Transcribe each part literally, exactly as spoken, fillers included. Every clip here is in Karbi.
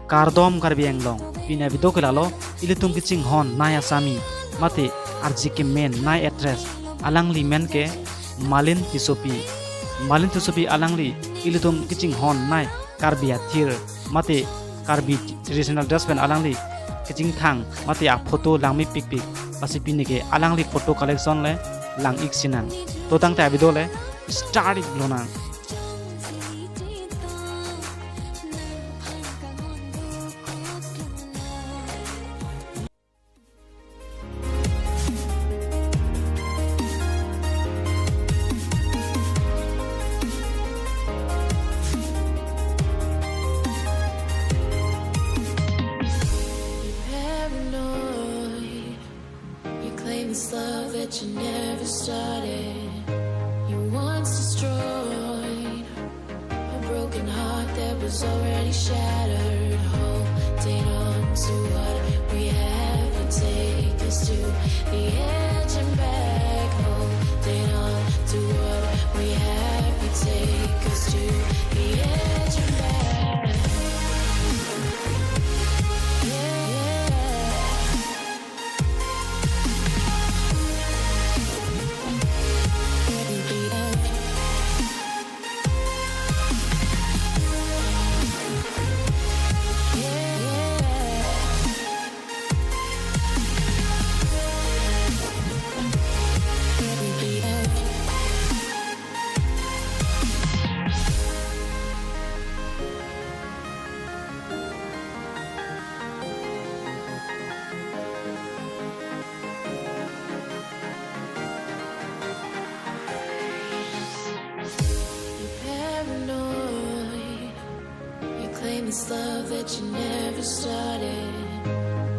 Kardom Karbi Anglong, pini avideo ke lalo, ilitum kachinghon nai asami, mate arje kemen nai actress, alangli men ke Malin Tissopi. Malin Tissopi alangli, ilitum kachinghon nai Karbi athir, mate Karbi traditional dress pen alangli kachingthang, mate aphoto langmepikpik, lasi pini ke alangli photo collection le lang-ik sinang. To tangte avideo le start-ik lonang. You're paranoid. You claim this love that you never started. You once destroyed a broken heart that was already shattered. Holding on to what we have will take us to the edge and back. Holding on to what we have will take us to the edge and back. Yeah, yeah. You're paranoid. You claim this love that you never started.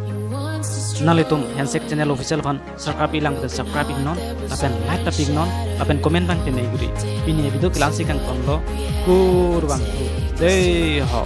You once destroyed. Nanglitum Handshake Channel Official aphan subscribe-ik lang te subscribe-iknon, lapen like ta pi-iknon, lapen comment abang pine-ikri. Pini avideo ke la-ansi kangtonlo, kurvangthu. Jai ho.